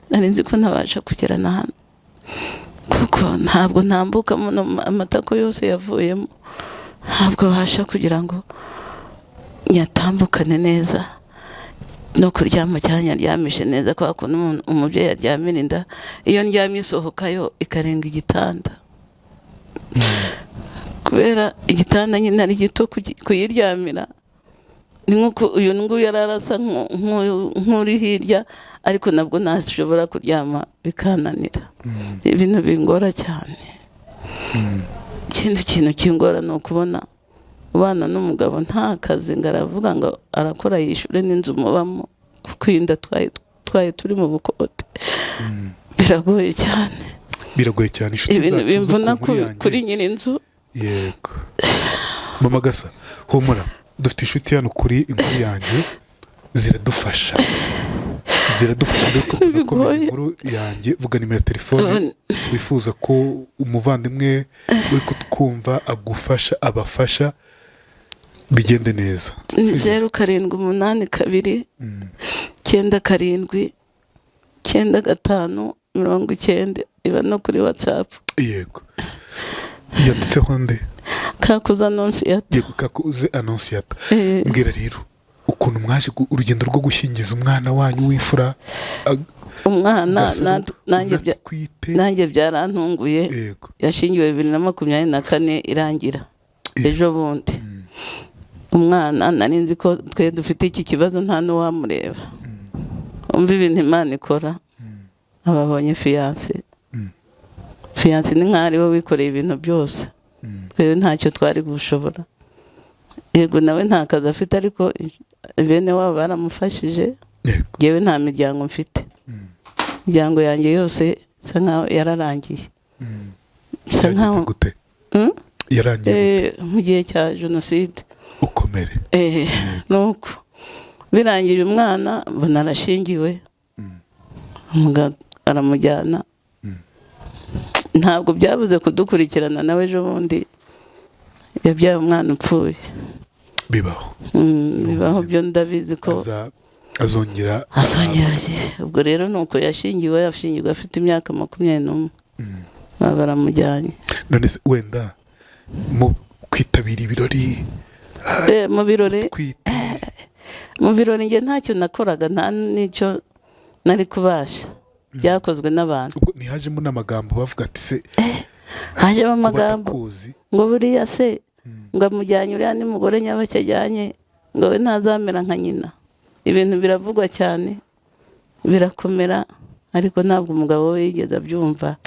Speaker 1: Nari nzi ko ntabasha kugera na hano, kuko ntabwo ntambuka muno, amatako yose yavuyemo, ntabwo abasha kugira ngo nyatambukane neza. No kuryama cyane aryamishe neza, kubera ko umubyeyi aryamira inda, iyo ndyamye isohokayo ikarenga igitanda, kubera igitanda nyine ari gito kuyiryamira. Ni nk'uko uyu nguyu yari arasa nk'uri hirya, ariko nabwo ntashobora kuryama bikananira. Ibintu bingora cyane. Ikindi kintu kingora ni ukubona ubana n'umugabo nta kazi, ngo aravuga ngo arakora yishyure n'inzu mubamo, kuko iyi nda twaye turi mu bukote. Biragoye cyane.
Speaker 2: Biragoye cyane, inshuti
Speaker 1: Ibintu
Speaker 2: zacu zo
Speaker 1: bimvuna
Speaker 2: ku nkuru yanjye.
Speaker 1: kuri nyiri inzu.
Speaker 2: Yego, mama Gasa, humura, dufite inshuti hano kuri Inkuru Yanjye, ziradufasha, ziradufasha. Mbere ko tunakomeza
Speaker 1: Bigoye.
Speaker 2: Inkuru Yanjye, vuga nimero ya telefone wifuza ko umuvandimwe uri kutwumva agufasha, abafasha, bigende neza.
Speaker 1: Ni 0782 97 95 90. Iba no kuri WhatsApp.
Speaker 2: Yego, yanditseho nde?
Speaker 1: Kakuza Anonsiyata.
Speaker 2: Yego, Kakuze Anonsiyata. Mbwira rero ukuntu mwaje urugendo rwo gushyingiza umwana wanyu w'imfura
Speaker 1: Umwana
Speaker 2: Gasaro unatwite.
Speaker 1: Nanjye byarantunguye. Yashingiwe 2024 irangira ejo bundi. Umwana nari nzi ko twe dufite iki kibazo nta n'uwamureba. Umva ibintu Imana ikora, ababonye fiancé. Fiancé ni nk'aho ari we wikoreye ibintu byose, twebwe ntacyo twari gushobora. Yego, nawe nta kazi afite, ariko bene wabo baramufashije. Yewe, nta miryango mfite, imiryango yanjye yose isa nkaho yararangiye, isa
Speaker 2: Yagenze
Speaker 1: nkaho
Speaker 2: gute?
Speaker 1: Hmm?
Speaker 2: Yarangiye gute?
Speaker 1: Mu gihe cya jenoside.
Speaker 2: Ukomere.
Speaker 1: Nuko birangije, umwana mbona arashingiwe, umugabo aramujyana. Ntabwo byabuze kudukurikirana, nawe ejo bundi yabyaye umwana upfuye.
Speaker 2: Bibaho.
Speaker 1: Bibaho.
Speaker 2: Ubuzima.
Speaker 1: Byo ndabizi ko
Speaker 2: Azongera.
Speaker 1: Azongera agiye. Ubwo rero ni uko yashingiwe, yashingiwe afite imyaka 21, baba baramujyanye.
Speaker 2: None se wenda mu kwitabira ibirori?
Speaker 1: Mu birori?
Speaker 2: Twite.
Speaker 1: Mu birori njye ntacyo nakoraga, nta n'icyo nari kubasha, byakozwe n'abantu.
Speaker 2: Ubwo ntihajemo n'amagambo bavuga ati se
Speaker 1: Hajemo
Speaker 2: kuba
Speaker 1: amagambo
Speaker 2: atakuzi?
Speaker 1: Ngo buriya se ngo amujyanye, uriya ni mugore nyabake ajyanye, ngo we ntazamera nka nyina. Ibintu biravugwa cyane, birakomera, ariko ntabwo umugabo we yigeze abyumva.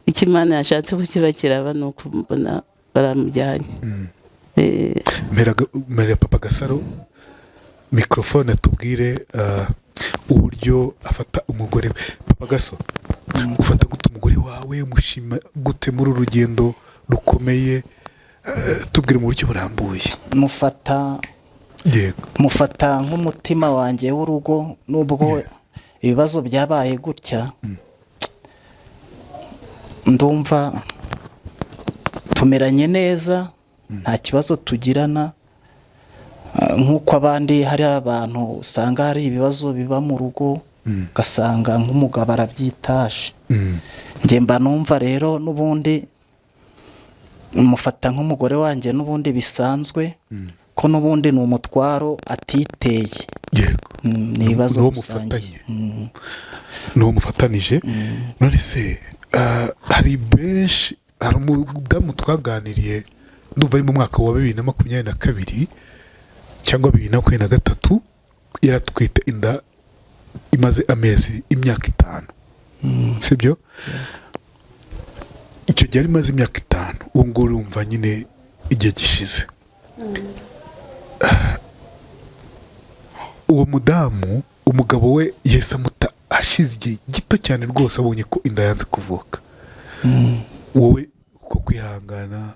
Speaker 1: Icyo Imana yashatse ko kiba kiraba, ni uko mbona baramujyanye.
Speaker 2: Mpera papa Gasaro mikorofone atubwire uburyo afata umugore we. Papa Gaso, ufata gute umugore wawe? Mushima gute muri uru rugendo rukomeye? Tubwire mu buryo burambuye.
Speaker 5: Mufata mufata nk'umutima wanjye w'urugo, nubwo ibibazo byabaye gutya. Ndumva tumeranye neza, nta kibazo tugirana. Nk'uko abandi, hari abantu usanga hari ibibazo biba mu rugo, ugasanga nk'umugabo arabyitaje. Njye mba numva rero n'ubundi mufata nk'umugore wanjye n'ubundi bisanzwe, ko n'ubundi ni umutwaro atiteye. Ni ibibazo
Speaker 2: N'uwo
Speaker 5: dusangiye.
Speaker 2: mufatanye. N'uwo mufatanije. None se hari benshi, hari umudamu twaganiriye, ndumva ari mu mwaka wa 2022 cyangwa 2023, yaratwite inda imaze amezi, imyaka 5, sibyo? Icyo gihe yari imaze imyaka 5. Ubu ngubu urumva nyine igihe gishize. Uwo mudamu, umugabo we yahise amuta hashize igihe gito cyane rwose, abonye ko inda yanze kuvuka. Wowe uko kwihangana,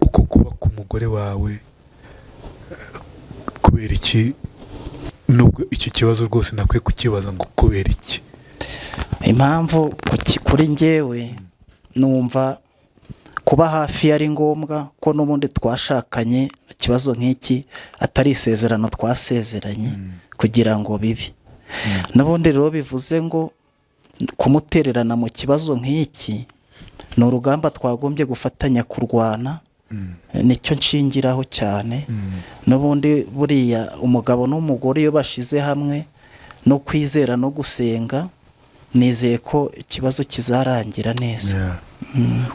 Speaker 2: uko kuba ku mugore wawe, kubera iki? Nubwo icyo kibazo rwose nakwiye kukibaza ngo kubera iki?
Speaker 5: Impamvu kuri njyewe numva kuba hafi ari ngombwa, ko n'ubundi twashakanye ikibazo nk'iki atari isezerano twasezeranye kugira ngo bibe. N'ubundi rero bivuze ngo kumutererana mu kibazo nk'iki ni urugamba twagombye gufatanya kurwana. Nicyo nshingiraho cyane. N'ubundi buriya umugabo n'umugore iyo bashize hamwe no kwizera no gusenga, nizeye ko ikibazo kizarangira neza.
Speaker 2: Yeah.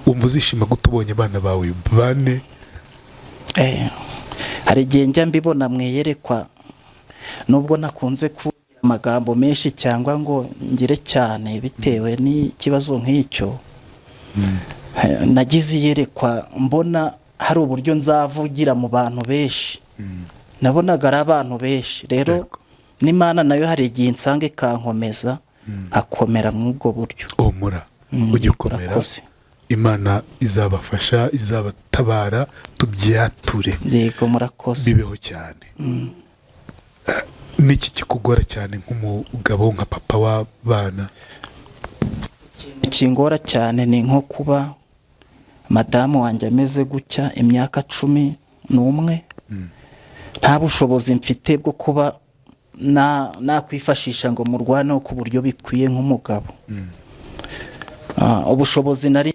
Speaker 2: Wumva uzishima gute ubonye abana bawe bane?
Speaker 5: Hari igihe njya mbibona mu iyerekwa, nubwo nakunze kugira amagambo menshi cyangwa ngo ngire cyane bitewe n'ikibazo nk'icyo. Nagize iyerekwa mbona hari uburyo nzavugira mu bantu benshi, nabonaga ari abantu benshi rero. N'Imana nayo hari igihe insanga ikankomeza, nkakomera muri ubwo buryo.
Speaker 2: Humura. Ujye ukomera.
Speaker 5: Urakoze.
Speaker 2: Imana izabafasha, izabatabara, tubyature.
Speaker 5: Yego, murakoze.
Speaker 2: Bibeho cyane. Niki kikugora cyane nk'umugabo, nka papa w'abana?
Speaker 5: Ikingora cyane ni nko kuba madamu wanjye ameze gutya imyaka 11, nta bushobozi mfite bwo kuba nakwifashisha ngo murwaneho ku buryo bikwiye nk'umugabo. Ubushobozi nari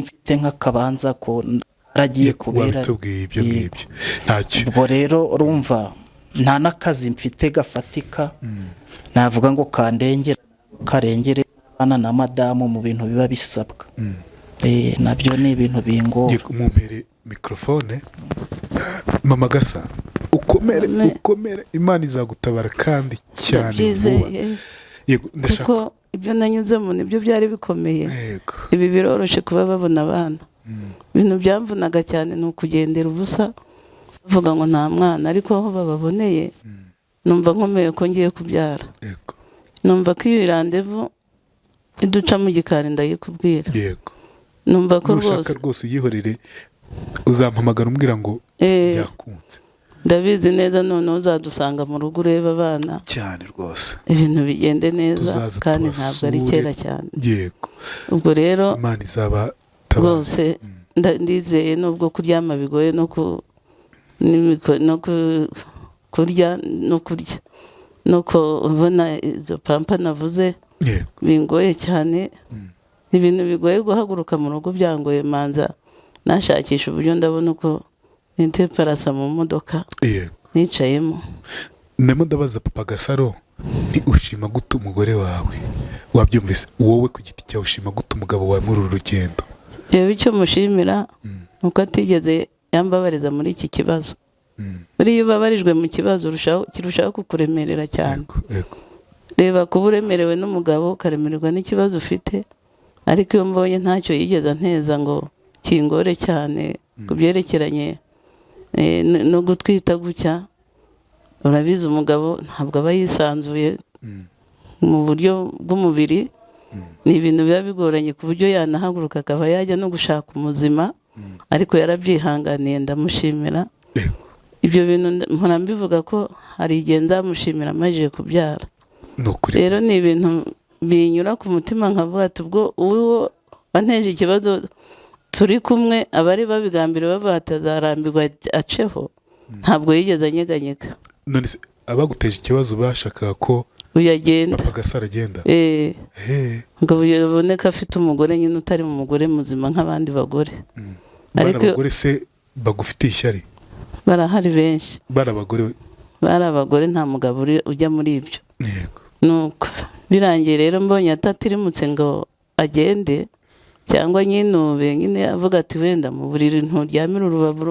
Speaker 5: mfite nk'akabanza ko karagiye kubera.
Speaker 2: Wabitubwiye ibyo
Speaker 5: Yego.
Speaker 2: ngibyo, ntacyo.
Speaker 5: Ubwo rero urumva nta n'akazi mfite gafatika navuga ngo kandengera, karengere abana na madamu mu bintu biba bisabwa. Nabyo ni ibintu bingora.
Speaker 2: Ngiye kumumpere mikorofone. Mama Gasa, ukomere. Ukomere, Imana izagutabara kandi cyane vuba.
Speaker 1: Ndabyizeye.
Speaker 2: Yego, ndashaka
Speaker 1: Kuko ibyo nanyuzemo nibyo byari bikomeye. Ibi biroroshye kuba babona abana. Ibintu byamvunaga cyane ni ukugendera ubusa bavuga ngo nta mwana, ariko aho bababoneye numva nkomeye ko ngiye kubyara. Numva ko iyi rendez-vous iduca mu gikari ndayikubwira. Numva ko
Speaker 2: Nushaka
Speaker 1: rwose
Speaker 2: rwose uyihorere, uzampamagara umbwira ngo byakunze.
Speaker 1: Ndabizi neza, noneho uzadusanga mu rugo urebe abana.
Speaker 2: Cyane rwose.
Speaker 1: Ibintu bigende neza.
Speaker 2: Tuzaza
Speaker 1: Kandi ntabwo ari
Speaker 2: tubasure.
Speaker 1: kera cyane. Ubwo rero
Speaker 2: Imana izabatabara.
Speaker 1: rwose ndizeye, nubwo kuryama bigoye no ku n'imiko- no ku- kurya no kurya no kubona izo pampa navuze bingoye cyane. Ni ibintu bigoye guhaguruka mu rugo, byangoye manza nashakisha uburyo ndabona uko niteparasa mu modoka nicayemo.
Speaker 2: Ndimo ndabaza papa Gasaro, ni ushima gute umugore wawe? Wabyumvise, wowe ku giti cyawe ushima gute umugabo wawe muri uru rugendo?
Speaker 1: Reba, icyo mushimira ni uko atigeze yambabariza muri iki kibazo. Buriya iyo ubabarijwe mu kibazo kirushaho kukuremerera cyane.
Speaker 2: yego yego
Speaker 1: Reba, kuba uremerewe n'umugabo, ukaremererwa n'ikibazo ufite, ariko iyo mbonye ntacyo yigeze anteza ngo kingore cyane ku byerekeranye no gutwita gutya. Urabizi, umugabo ntabwo aba yisanzuye mu buryo bw'umubiri, ni ibintu biba bigoranye ku buryo yanahaguruka akaba yajya no gushaka umuzima, ariko yarabyihanganiye, ndamushimira. Ibyo bintu mpora mbivuga ko hari igihe nzamushimira amajije kubyara.
Speaker 2: Ni ukuri.
Speaker 1: Rero ni ibintu binyura ku mutima, nkavuga ati ubwo uwo wanteje ikibazo turi kumwe, abari babigambiriwe bavuga ati azarambirwa aceho, ntabwo yigeze anyeganyega.
Speaker 2: None se abaguteje ikibazo bashakaga ko
Speaker 1: Uyu agenda.
Speaker 2: papa Gasaro agenda?
Speaker 1: Eh, ngo bibone ko afite umugore nyine utari umugore muzima nk'abandi bagore.
Speaker 2: Bari
Speaker 1: Ariko
Speaker 2: abagore se bagufitiye ishyari?
Speaker 1: Barahari benshi.
Speaker 2: Bari abagore?
Speaker 1: Bari abagore, nta mugabo ujya muri ibyo. Nuko birangiye rero mbonye atatirimutse ngo agende cyangwa nyinube nyine avuga ati wenda mu buriri nturyamire urubavu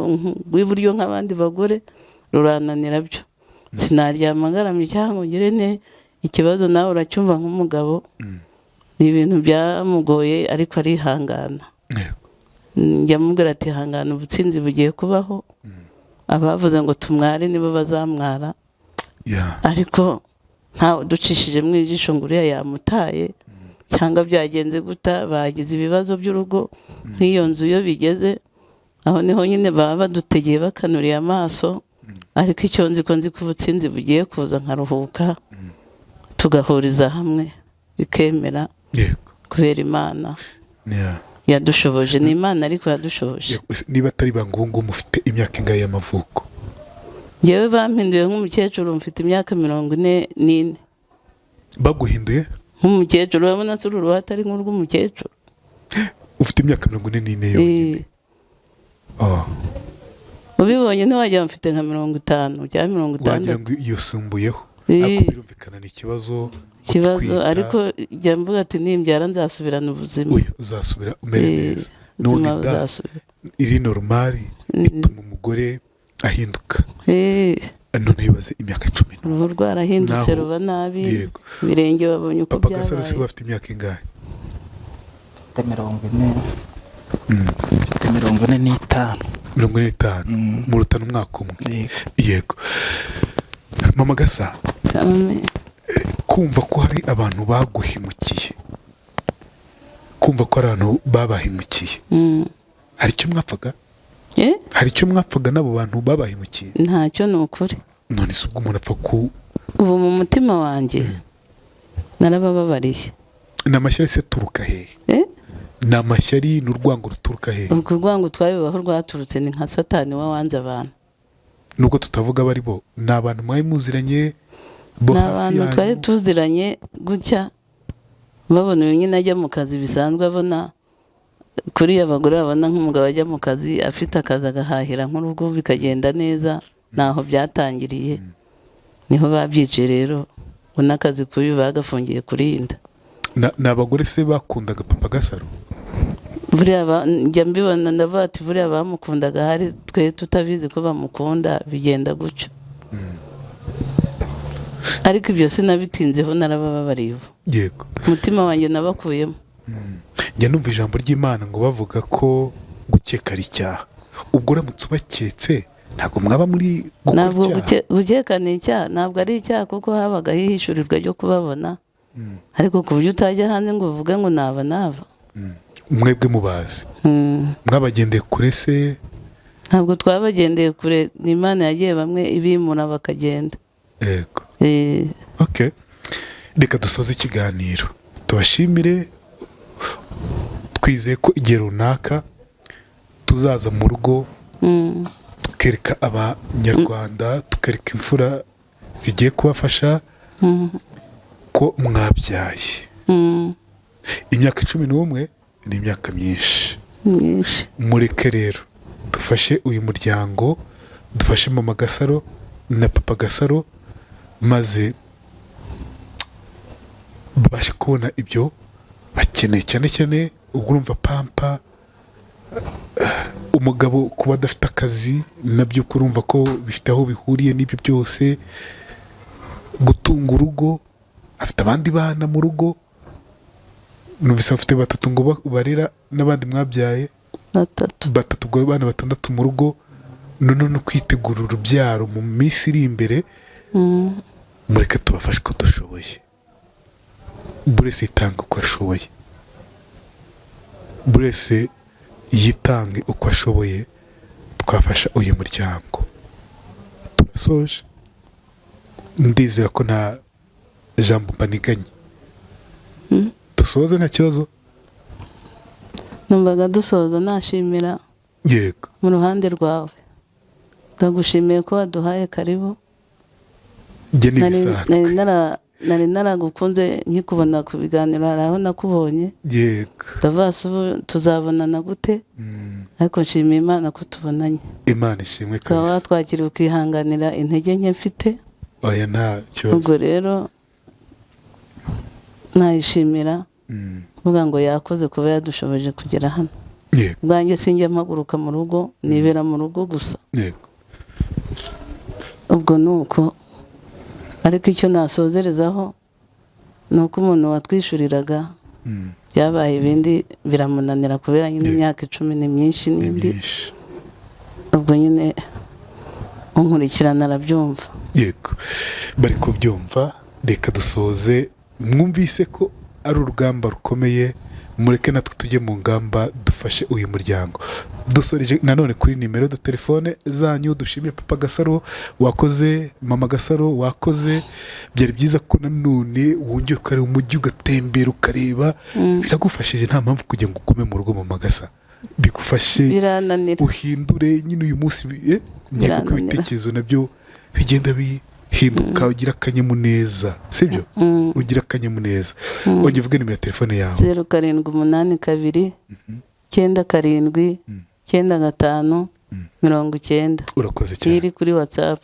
Speaker 1: rw'iburyo nk'abandi bagore, rurananira byo, sinaryama ngaramye cyangwa ngo ngire ne ikibazo, nawe uracyumva nk'umugabo, ni ibintu byamugoye ariko arihangana. Njya mubwira ati hangana, ubutsinzi bugiye kubaho, abavuze ngo tumware nibo bazamwara. Ariko ntawe uducishije mu ijisho ngo uriya yamutaye cyangwa byagenze guta, bagize ibibazo by'urugo nk'iyo nzu iyo bigeze aho niho nyine baba badutegeye bakanuriye amaso, ariko icyo nzi ko nzi ko ubutsinzi bugiye kuza nkaruhuka, tugahuriza hamwe bikemera kubera Imana yadushoboje, ni Imana ariko yadushoboje.
Speaker 2: Yego, niba atari ibanga, ubu ngubu mufite imyaka ingahe y'amavuko?
Speaker 1: Ngewe bampinduye nk'umukecuru, mfite imyaka 44.
Speaker 2: Baguhinduye?
Speaker 1: Nk'umukecuru, urabona se uru ruhu atari nk'urw'umukecuru?
Speaker 2: Ufite imyaka 44 yonyine?
Speaker 1: Eh.
Speaker 2: Oh,
Speaker 1: Ubibonye ntiwagira ngo mfite nka 50 cyangwa
Speaker 2: wagira
Speaker 1: 60.
Speaker 2: ngo yisumbuyeho.
Speaker 1: Eh.
Speaker 2: Ariko birumvikana ni ikibazo
Speaker 1: Ikibazo.
Speaker 2: gutwita.
Speaker 1: Ariko jya mvuga ati nimbyara nzasubirana ubuzima.
Speaker 2: Oya, uzasubira umere neza n'ubundi.
Speaker 1: Ubuzima
Speaker 2: Inda
Speaker 1: buzasubira.
Speaker 2: iri normal ituma umugore ahinduka. None ibaze imyaka 11.
Speaker 1: Uruhu rwarahindutse, ruba nabi. Ibirenge babonye uko
Speaker 2: Papa Gasaro se
Speaker 1: byabaye.
Speaker 2: bafite imyaka ingahe?
Speaker 5: Mfite 40, mfite 45.
Speaker 2: 45. Murutana umwaka umwe.
Speaker 5: Yego.
Speaker 2: Yego. Mama Gasa,
Speaker 1: Amen.
Speaker 2: kumva ko hari abantu baguhemukiye, kumva ko hari abantu babahemukiye, hari icyo mwapfaga?
Speaker 1: Eh?
Speaker 2: Hari icyo mwapfaga n'abo bantu babahemukiye?
Speaker 1: Ntacyo, ni ukuri.
Speaker 2: None se ubwo umuntu apfa ku
Speaker 1: Ubu mu mutima wanjye narabababariye.
Speaker 2: Ni amashyari se turuka hehe?
Speaker 1: Eh?
Speaker 2: Ni amashyari, ni urwango ruturuka hehe?
Speaker 1: Urwo rwango twabibaho rwaturutse, ni nka Satani wanze abantu.
Speaker 2: Nubwo tutavuga abo ari bo, ni abantu mwari muziranye bo
Speaker 1: Ni
Speaker 2: hafi
Speaker 1: abantu twari
Speaker 2: yanyu?
Speaker 1: tuziranye gutya, babona uyu nyine ajya mu kazi bisanzwe, abona kuriya abagore babona nk'umugabo ajya mu kazi, afite akazi, agahahira nk'urugo bikagenda neza. Ntaho byatangiriye, niho babyiciye rero ngo n'akazi k'uyu bagafungiye kuri iyi nda.
Speaker 2: Ni abagore se bakundaga Papa Gasaro?
Speaker 1: Buriya njya mbibona ndavuga ati buriya bamukundaga, hari twe tutabizi ko bamukunda, bigenda gutyo. Ariko ibyo sinabitinzeho, narabababariye ubu. Umutima wanjye nabakuyemo.
Speaker 2: Njya numva ijambo ry'Imana ngo bavuga ko gukeka ari icyaha. Ubwo uramutse ubaketse ntabwo mwaba muri gukora
Speaker 1: Ntabwo
Speaker 2: icyaha?
Speaker 1: Gukeka ni icyaha? Ntabwo ari icyaha, kuko habagaho ihishurirwa ryo kubabona, ariko ku buryo utajya hanze ngo uvuge ngo naba naba.
Speaker 2: Mwebwe mubazi, mwabagendeye kure se?
Speaker 1: Ntabwo twabagendeye kure, ni Imana yagiye bamwe ibimura bakagenda.
Speaker 2: Okay, reka dusoze ikiganiro, tubashimire. Twizeye ko igihe runaka tuzaza mu rugo, tukereka Abanyarwanda, tukereka imfura zigiye kubafasha ko mwabyaye. Imyaka 11 ni imyaka myinshi.
Speaker 1: Myinshi.
Speaker 2: Mureke rero dufashe uyu muryango, dufashe Mama Gasaro na Papa Gasaro, maze babashe kubona ibyo bakeneye, cyane cyane ubwo urumva pampa, umugabo kuba adafite akazi nabyo kurumva ko bifite aho bihuriye n'ibyo byose, gutunga urugo, afite abandi bana mu rugo, numvise afite batatu ngo barera n'abandi mwabyaye.
Speaker 1: Batatu.
Speaker 2: Batatu, ubwo abana batandatu mu rugo, noneho no kwitegura urubyaro mu minsi iri imbere. Mureke tubafashe uko dushoboye, buri wese yitanga uko ashoboye, buri wese yitange uko ashoboye, twafasha uyu muryango. Turasoje, ndizera ko nta jambo mbaniganye. Dusoze nta kibazo.
Speaker 1: Numvaga dusoza nashimira mu ruhande rwawe, ndagushimiye ko waduhaye karibu.
Speaker 2: Njye ni
Speaker 1: Nari
Speaker 2: ibisanzwe.
Speaker 1: nari naragukunze nkikubona ku biganiro, hari aho nakubonye, ndavuga se ubu tuzabonana gute? Ariko nshimiye Imana ko tubonanye.
Speaker 2: Imana ishimwe
Speaker 1: Ukaba
Speaker 2: kabisa.
Speaker 1: watwakira ukihanganira intege nke mfite.
Speaker 2: Oya, nta kibazo.
Speaker 1: Ubwo rero nayishimira, mvuga ngo yakoze kuba yadushoboje kugera hano. Ubwanjye sinjya mpaguruka mu rugo, nibera mu rugo gusa. Ubwo ni uko, ariko icyo nasozerezaho ni uko umuntu watwishyuriraga byabaye ibindi, biramunanira kubera nyine imyaka 10 ni myinshi
Speaker 2: Ni
Speaker 1: n'indi.
Speaker 2: myinshi.
Speaker 1: Ubwo nyine unkurikirana arabyumva.
Speaker 2: Yego, bari kubyumva. Reka dusoze. Mwumvise ko ari urugamba rukomeye, mureke natwe tujye mu ngamba dufashe uyu muryango. Dusoreje nanone kuri nimero de telefone zanyu. Dushimire Papa Gasaro wakoze, Mama Gasaro wakoze. Byari byiza ko nanone wongeye ukareba umujyi, ugatembera, ukareba, biragufashije. Nta mpamvu kugira ngo ugume mu rugo. Mama Gasa, bigufashe
Speaker 1: Birananira.
Speaker 2: uhindure nyine uyu munsi, nkeka ko
Speaker 1: Birananira.
Speaker 2: ibitekerezo nabyo bigenda bihinduka, ugira akanyamuneza, sibyo? Ugira akanyamuneza. Ongera uvuge nimero ya telefone yawe.
Speaker 1: 0782 97 95 90.
Speaker 2: Urakoze cyane.
Speaker 1: Iri kuri WhatsApp.